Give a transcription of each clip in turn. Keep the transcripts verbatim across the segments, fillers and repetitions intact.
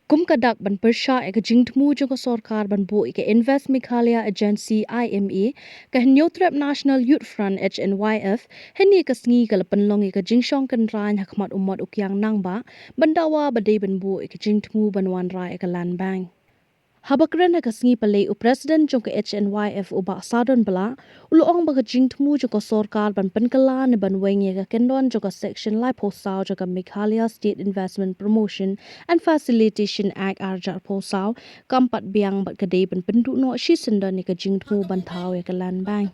Kum ka dak ban pyrshah ïa ka jingthmu jong ka sorkar ban buh ïa ka Invest Meghalaya Agency, I M A, ka Hynñiewtrep National Youth Front, H N Y F, hynne ka sngi ka la pynlong ïa ka jingshong kynraiñ ha khmat u Mot u Kiang Nangbah ban dawa ba dei ban buh ïa ka jingthmu ban wanrah ïa ka Land Bank. Haba kren ha ka sngi pylleih, u President jong ka H N Y F, u Bah Sadon Blah, u la ong ba ka jingthmu jong ka sorkar ban pynkylla ne ban weng ïa ka kyndon jong ka Section laiphew saw jong ka Meghalaya State Investment Promotion and Facilitation Act arhajar arphew saw kam pat biang bad ka dei ban pynduh noh shisyndon ïa ka jingthmu ban thaw ïa ka Land Bank.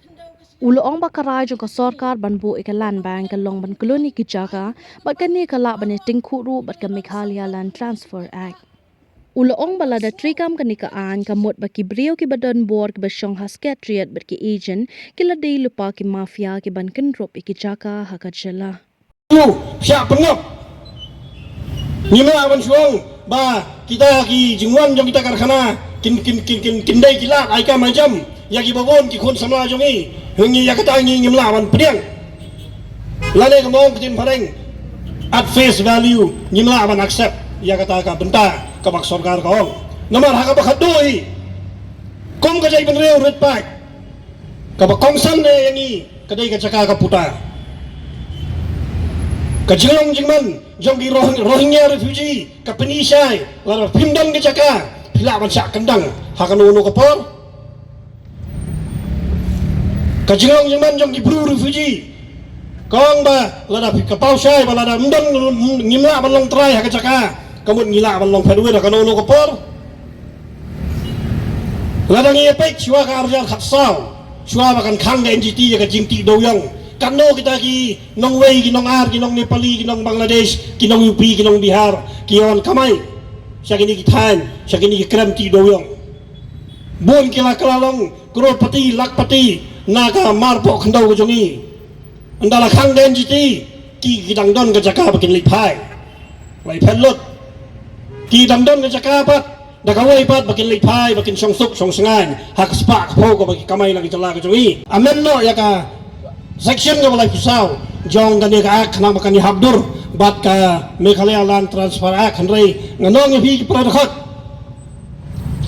U la ong ba ka rai jong ka sorkar ban buh ïa ka Land Bank ka long ban khlun ïa ki jaka, bad kane ka lah ban ïatyngkhuh ruh bad ka Meghalaya Land Transfer Act. U la ong ba lada treikam kane ka aiñ, ka mut ba ki briew kiba don bor kiba shong ha Secretariat bad ki agent ki la dei lypa ki mafia kiban kynrup ïa ki jaka ha ka jylla. Yu, shah pynngop. Ngim lah ban shu ong ba kita ki jingwan jong kita karkhana kin, kin, kin, kin, kin dei ki lad ai kam ai jam ïa kiba bun ki khun samla jong ngi. Ngi ïa kata ngi ngim lah ban pdiang. Lane ka mong ktien phareng, at face value, ngim lah ban accept ïa kata ka bynta kaba ka sorkar ka ong. Namar ha kaba khatduh hi, kum ka jaitbynriew rit paid, kaba kongsan ne ïa ngi ka dei ka jaka ka puta. Ka jinglong jingman jong ki Rohing-, Rohingya refugee ka pyni shai, lada phim don ka jaka phi lah ban shah kyndang ha kano kano ka por. Ka jinglong jingman jong ki Bru refugee ka ong ba lada phi, ka paw shai ba lada ym don, ngim lah ban long trai ha ka jaka, ka mut ngi lah ban long phet wit ha kano kano ka por. Lada ngi ïa peit shuwa ka arhajar khatsaw, shuwa ba kan khang ka N G T ïa ka jingtih dewiong, katno kita ki nongwei, ki nongar, ki nong Nepali, ki nong Bangladesh, ki nong U P, ki nong Bihar ki ïa wan kamai sha kine ki thaiñ, sha kine ki krem tih dewiong. Bun ki la kylla long crorepati, lakhpati na ka marpoh khyndew ka jong ngi. Ynda la khang ka N G T, ki, ki dang don ka jaka ba kin leit phai. Lai phet lut. Ki dang don ka jaka pat, da kawei pat ba kin leit phai, ba kin shong suk shong sngaiñ ha ka spah ka phew kaba ki kamai na ka jylla ka jong ngi. Amend noh ïa ka section kaba laiphew saw jong kane ka Act khnang ba kan ïahap dur bad ka Meghalaya Land Transfer Act. Hynrei ngan ong ïa phi ki para dkhot,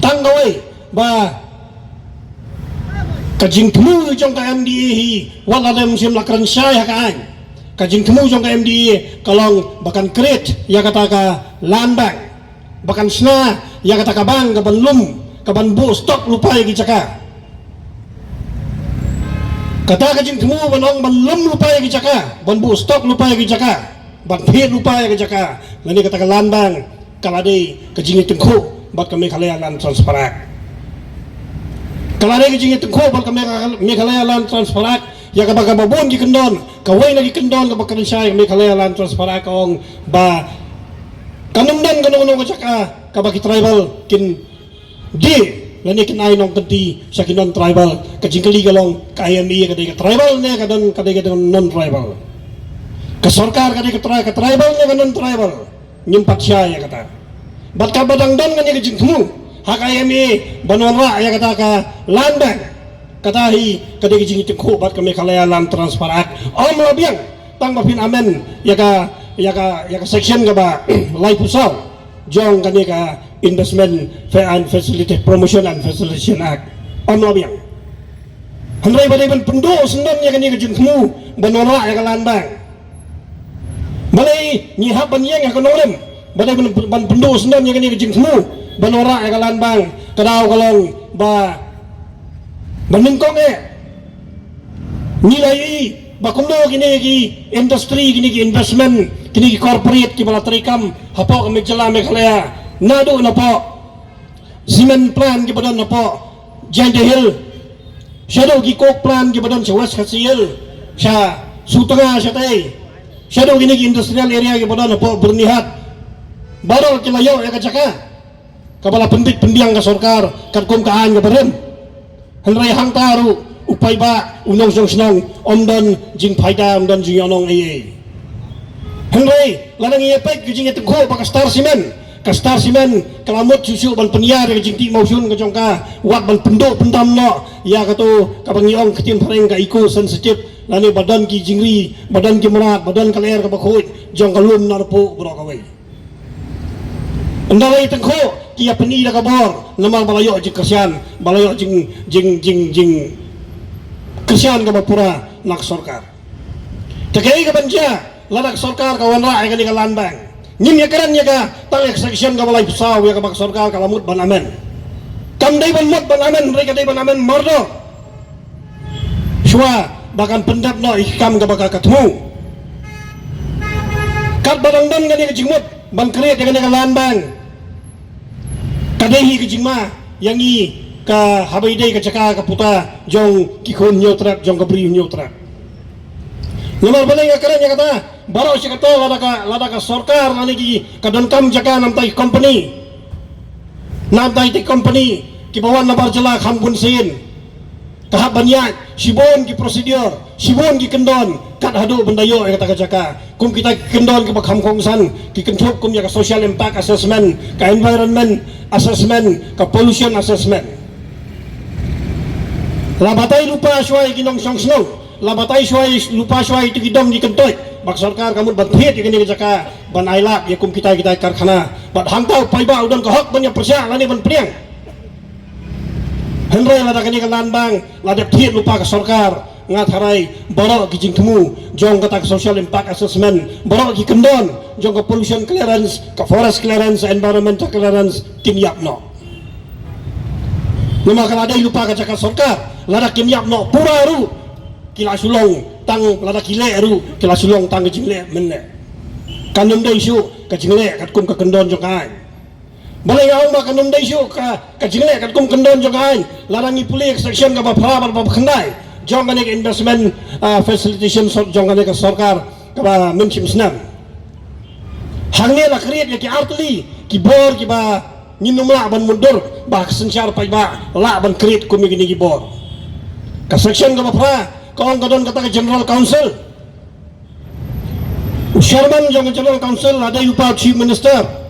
tang kawei ba ka jingthmu jong ka M D A hi, wat la dei mynsiem la kren shai ha ka aiñ, ka jingthmu jong ka M D A ka long ba kan create ïa kata ka Land Bank, ba kan shna ïa kata ka bank kaban lum, kaban buh stock lypa ïa ki jaka. Kata ka jingthmu ban ong ban lum lypa ïa ki jaka, ban buh stock lypa ïa ki jaka, ban thied lypa ïa ki jaka, lane kata ka Land Bank, ka la dei ka jingïatyngkhuh bad ka Meghalaya Land Transfer Act. Ka la dei ka jingïatyngkhuh bad ka Megha-, Meghalaya Land Transfer Act ïa kaba, kaba bun ki kyndon. Kawei na ki kyndon kaba kren shai ka Meghalaya Land Transfer Act ka ong ba kan ym don kano kano ka jaka kaba ki tribal kin die lane kin ai nongkynti sha ki non-tribal. Ka jingkylli ka long, ka I M A ka dei ka tribal ne ka don, ka dei ka don non-tribal? Ka sorkar ka dei ka tri-, ka tribal ne ka non-tribal? Ngim pat shai ïa kata. Bad kaba dang don kane ka jingthmu ha ka I M A ban wanrah ïa kata ka Land Bank, kata hi ka dei ka jingïatyngkhuh bad ka Meghalaya Land Transfer Act. Ym lah biang, tang ba phin amend ïa ka, ïa ka, ïa ka section kaba laiphew saw jong kane ka Investment Fa-, and Facility Promotion and Facilitation Act. Ym lah biang. Hynrei ba dei ban pynduh syndon ïa kane ka jingthmu ban wanrah ïa ka Land Bank. Balei ngi hap ban ïeng ha ka nongrim? Ba dei ban, ban pynduh syndon ïa kane ka jingthmu ban wanrah ïa ka Land Bank, ka daw ka long ba, ba nyngkong eh ngi la ïohi ba kumno kine ki industry, kine ki investment, kine ki corporate kiba la treikam hapoh ka jylla Meghalaya, naduh napoh cement plant kiba don hapoh Jaintia Hills, shaduh ki coke plant kiba don sha West Khasi Hills, sha Sutnga shatei, shaduh kine ki industrial area kiba don hapoh Byrnihat, baroh ki la ïoh ïa ka jaka kaba la pynbit pynbiang ka sorkar katkum ka aiñ kaba rim. Hynrei hangta ruh u paidbah, u nongshong shnong, ym don jingphaida, ym don jingïohnong ei ei. Hynrei lada ngi ïa peit ka jingïatyngkhuh bad ka Star Cement, ka Star Cement ka la mut shuh shuh ban pynïar ïa ka jingtih mawshun ka jong ka, wat ban pynduh pyndam noh ïa kato kaba ngi ong ktien phareng ka eco sensitive, lane ba don ki jingri, ba don ki mrad, ba don ka lyer kaba khuid jong ka lum na ruh baroh kawei. Ynda la ïa tyngkhuh ki ïa pyni da ka bor namar ba la ïoh jingkyrshan, ba la ïoh jing jing jing jingkyrshan kaba pura na ka sorkar. Te kaei kaban jia lada ka sorkar ka wanrah ïa kane ka land bank? Ngim ïa kren ïa ka tang ïa ka section kaba laiphew saw ïa kaba ka sorkar ka la mut ban amend. Kam dei ban mut ban amend, hynrei ka dei ban amend mardor. Shuwa ba kan pyndep noh ïa ka kam kaba ka ka thmu. Katba dang don kane ka jingmut ban create ïa kane ka land bank, ka dei hi ka jingma ïa ngi ka haba ïadei ka jaka ka puta jong ki khun Hynñiewtrep, jong ka Bri Hynñiewtrep. Namar balei nga kren ïa kata? Baroh shi katta lada ka, lada ka sorkar lane ki ka donkam jaka na bynta ki company, na bynta ki company kiba wan na bar jylla kham bun sien. Ka hap ban ïaid shibun ki procedure, shibun ki kyndon kat haduh ban da ïoh ïa kata ka jaka. Kum kita ki kyndon kiba kham kongsan, ki kynthup kum ïa ka social impact assessment, ka environment assessment, ka pollution assessment. La batai lypa shuwa ïa ki nongshong shnong, la batai shuwa, lypa shuwa ïa ki dong ki kyntoit ba ka sorkar ka mut ban thied ïa kane ka jaka ban ailad ïa kum kita kita ki karkhana. Bad hangta u paidbah u don ka hok ban ïa pyrshah lane ban pdiang. Hynrei lada kane ka land bank la dep thied lypa ka sorkar, nga tharai baroh ki jingthmu jong kata ka social impact assessment, baroh ki kyndon jong ka pollution clearance, ka forest clearance, environmental clearance kin ïap noh. Namar ka la dei lypa ka jaka sorkar, lada kim ïap noh pura ruh, ki la shu long tang, lada ki leh ruh ki la shu long tang ka jingleh mynleh. Kan ym dei shuh ka jingleh katkum ka kyndon jong ka aiñ. Balei nga ong ba kan ym dei shuh ka, ka jingleh katkum kyndon jong ka aiñ? Lada ngi pule ka section kaba phra bad ba khyndai jong kane ka investment, ah, facilitation sor-, jong kane ka sorkar kaba mynshim snem. Hangne la create ïa ki artylli ki bor kiba ngin ym lah ban mutdur, ba ka synshar paidbah lah ban create kum ïa kine ki bor. Ka section kaba phra ka ong ka don kata ka General Council. U chairman jong ka General Council la dei u pa u Chief Minister.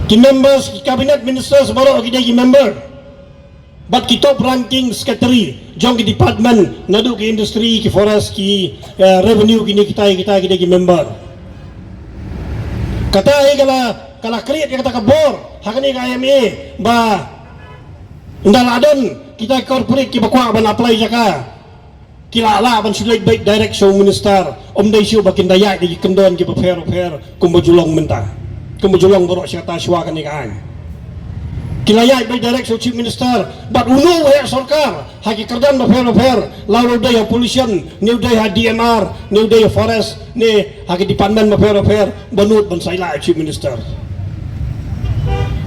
Ki members, ki cabinet ministers baroh ki dei ki member. Bad ki top ranking secretary jong ki department, naduh ki industry, ki forest, ki, eh, revenue, kine kita, kita ki dei ki member. Kata hi ka la, ka la create ïa kata ka bor ha kane ka I M A ba ynda la don kita ki corporate kiba kwah ban apply jaka, ki la lah ban shu leit beit direct sha u minister, ym dei shuh ba kin da ïaid da ki kyndon kiba pher bapher kumba ju long mynta, kumba ju long baroh shi katta shuwa kane ka aiñ. Ki la ïaid beit direct sha u Chief Minister, bad uno uno u heh sorkar ha ki kyrdan bapher bapher, la u dei ha pollution, ne u dei ha D M R, ne u dei ha forest, ne ha ki department bapher bapher, ba nud ban sa ïaleh ïa u Chief Minister.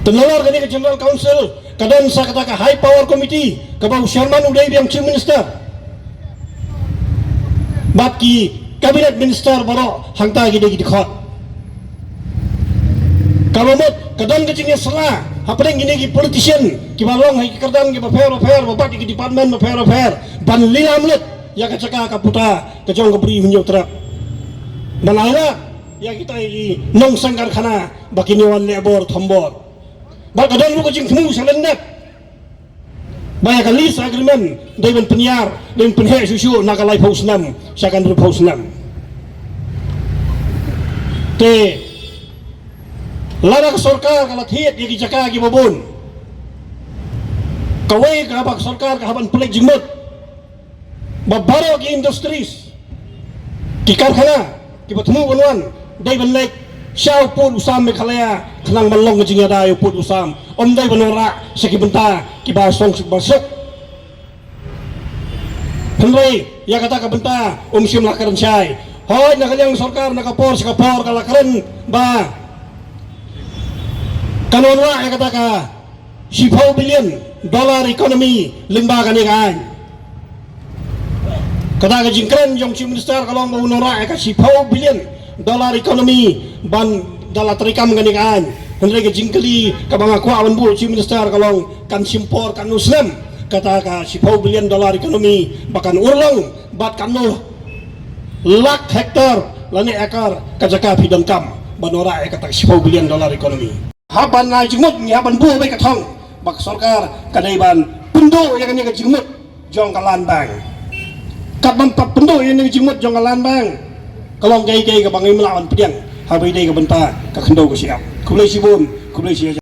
Te nalor kane ka General Council ka don sa kata ka High Power Committee kaba u chairman u dei biang Chief Minister. Bad ki cabinet minister baroh hangta ki dei ki dkhot. Kaba mut ka don ka jingïasylla hapdeng kine ki politician kiba long ha ki kyrdan kiba pher bapher, ba bat ïa ki department bapher bapher, ban lilam lut ïa ka jaka ka puta ka jong ka Bri Hynñiewtrep, ban ailad ïa kita ki nongseng karkhana ba kin ïa wan leh bor thombor. Bad ka don ruh ka jingthmu sha lyndet ba ïa ka lease agreement dei ban pynïar, dei ban pynheh shuh shuh na ka laiphew snem sha ka hynriewphew snem. Te lada ka sorkar ka la thied ïa ki jaka kiba bun, kawei kaba ka sorkar ka hap ban pynleit jingmut ba baroh ki industries, ki karkhana kiba thmu ban wan, dei ban leit sha u pud u sam Meghalaya khnang ban long ka jingïada ïa u pud u sam. Ym dei ban wanrah sha ki bynta kiba song suk ba suk. Hynrei ïa kata ka bynta um shym la kren shai. Hooid, na ka liang sorkar na ka por sha ka por ka la kren ba kan wanrah ïa kata ka shiphew billion dollar economy lyngba kane ka aiñ. Kata ka jingkren jong Chief Minister ka long ba un wanrah ïa ka shiphew billion dollar economy ban da la treikam kane ka aiñ. Hynrei ka jingkylli kaba nga kwah ban buh Chief Minister ka long kan shim por katno snem kata ka shiphew billion dollar economy ba kan urlong bad katno lak hektar lane ekar ka jaka phi donkam ban wanrah ïa kata ka shiphew billion dollar economy. Hap ban ai jingmut, ngi hap ban buh beit ka thong ba ka sorkar ka dei ban pynduh ïa kane ka jingmut jong ka land bank. Kat ban pat pynduh ïa kane ka jingmut jong ka land bank, ka long kaei kaei kaba ngim lah ban pdiang. Haba ïadei ka bynta ka khyndew ka shyiap. Khublei shibun, khublei shi hajar.